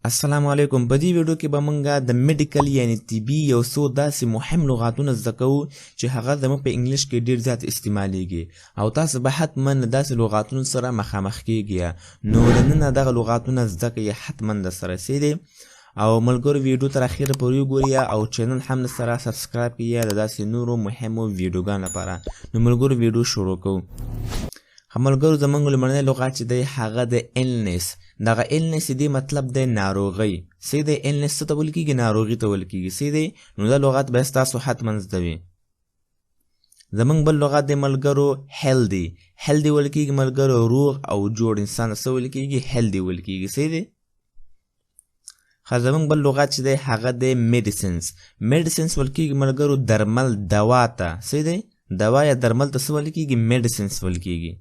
السلام علیکم. په دې ویډیو کې به مونږه د میډیکل یعنی طبي یو څو داسې مهم لغاتونه زده کوو چې هغه زموږ په انګلیش کې ډیر زیات استعمالیږي او تاسو به حتما له داسې لغاتونو سره مخامخ کیږئ. نو له ننه دغه لغاتونه زده کړئ حتما در سره سي دی. او ملګرو، ویډیو تر اخیره پورې وګورئ او چینل هم در سره subscribe کړئ د داسې نورو مهمو ویډیوګانو لپاره. نو ملګرو، ویډیو شروع کوو. ملګرو، زمونږ لومړنی لغات چې دی هغه د illness. دغه illness دی مطلب دی ناروغي. څه دی illness؟ څه ته ویل کېږي؟ ناروغي ته ویل کېږي. څه دی؟ نو دا لغت به ستاسو حتما زده وي. زمونږ بل لغت دی ملګرو healthy. Healthy ویل کېږي ملګرو روغ او جوړ انسان څه ویل کېږي؟ Healthy ویل کېږي. څه دی؟ ښه، زمونږ بل لغت چې دی هغه دی medicines. Medicines ویل کېږي ملګرو درمل، دوا ته. څه دی؟ دوا یا درمل ته څه ویل کېږي؟ Medicines ویل کېږي.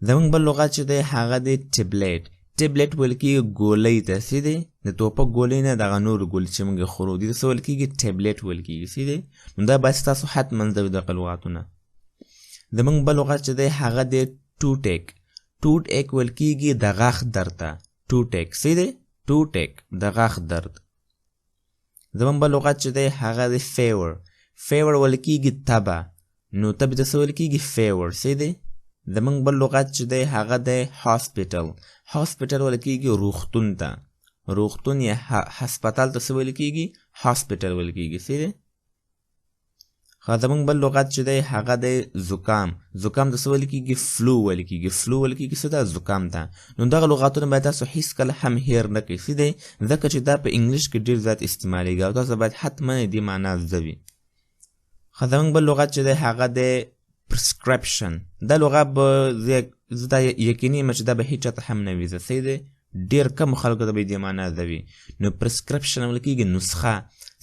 زمونږ بل لغت چې دی هغه دی tablet. Tablet ویل کېږي ګولۍ ته. څه دی؟ د توپک ګولۍ نه، دغه نور ګولۍ چې موږ خورو دي څه ویل کېږي؟ ټابلیټ ویل کېږي. څه دی؟ نو دا باید ستاسو حتما زده وي دغه لغاتونه. زمونږ بل لغت چې دی هغه دی toothache. Toothache ویل کېږي د غاښ درد ته. Toothache څه دی؟ Toothache د غاښ درد. زمونږ بل لغت چې دی هغه دی fever. Fever ویل کېږي تبه. نو تبې ته څه ویل کېږي؟ Fever. څه دی؟ زمونږ بل لغت چې دی هغه دی hospital. Hospital ویل کېږي روغتون ته. روغتون یا هسپتال ته څه ویل کېږي؟ Hospital ویل کېږي. څه دی؟ ښه، زمونږ بل لغت چې دی هغه دی زکام. زکام ته څه ویل کېږي؟ Flu ویل کېږي. Flu ویل کېږي څه ده؟ زکام ته. نو دغه لغاتونه باید تاسو هیڅکله هم هېر نه کړئ. څه دی؟ ځکه چې دا په انګلیش کې ډېر زیات استعمالیږي او تاسو باید حتما دې معنا زده وي. ښه، زمونږ بل لغت چې دی هغه دی prescription. دا لغت به زه دا یقیني یم چې دا به هیچا ته هم نه وي زده. صحیح دی؟ ډېر کم خلکو ته به دې معنا زده وي. نو prescription ویل کېږي نسخه.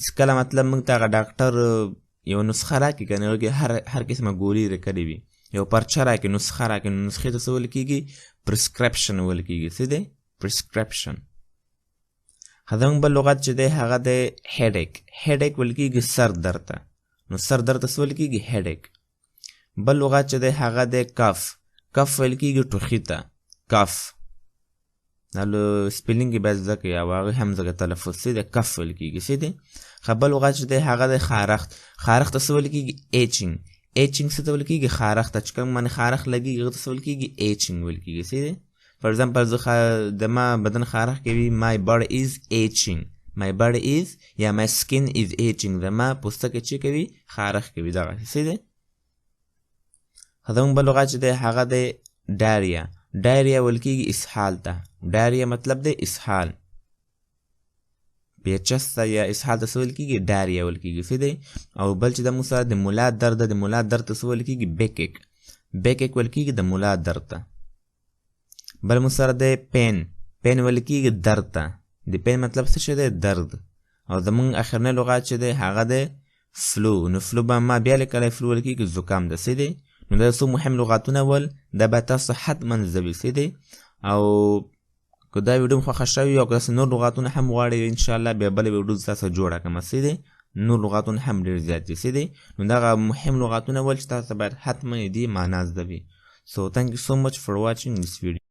چې کله مطلب موږ ته هغه ډاکټر یو نسخه راکړي که نه، هغه هر قسمه ګولۍ راکړې وي، یو پرچه راکړي، نسخه راکړي، نو نسخې ته څه ویل کېږي؟ Prescription ویل کېږي. څه دی؟ Prescription. ښه، زموږ بل لغت چې دی هغه دی headache. Headache ویل کېږي سر درد ته. نو سر درد ته څه ویل کېږي؟ Headache. بل لغت چې دی هغه دی cough. Cough ویل کېږي ټوخي ته. Cough دا له spelling یې باید زده کړئ او هغه هم ځکه تلفظ. څه دی؟ Cough ویل کېږي. څه دی؟ ښه، بل لغت چې دی هغه دی خارښت. خارښت ته څه ویل کېږي؟ Itching. Itching څه ته ویل کېږي؟ خارښت ته. چې کوم باندې خارښت لګېږي هغه ته څه ویل کېږي؟ Itching ویل کېږي. څه دی؟ For example، زه د ما بدن خارښت کوي، my body is itching. My body is یا my skin is itching. زما پوستکی چې کوي خارښت کوي دغه. څه دی؟ زموږ بل لغت چې دی هغه دی diarrhea. Diarrhea ویل کېږي اسهال ته. Diarrhea مطلب دی اسهال، پیچس ته یا اسهال ته څه ویل کېږي؟ Diarrhea ویل کېږي. څه دی؟ او بل چې د موږ سره د ملا درد ده، د ملا درد ته څه ویل کېږي؟ Backache. Backache ویل کېږي د ملا درد ته. بل موږ سره دی pain. Pain ویل کېږي درد ته. د pain مطلب څه شی دی؟ درد. او زموږ اخرنی لغت چې دی هغه دی flu. نو flu به ما بیا لیکلی، flu ویل کېږي زکام ده. څه دی؟ نو دا څو مهم لغاتونه ول، دا به تاسو حتما زده وي. څه دی؟ او که دا ویډیو مو خوښه شوې او که تاسو نور لغاتونه هم غواړئ، انشاءالله بیا بله ویډیو تاسو جوړه کړم. څه دی؟ نور لغاتونه هم ډېر زیات دي. څه دی؟ نو دغه مهم لغاتونه ول چې تاسو باید حتما دې معنا زده وي. So thank you so much for watching this video.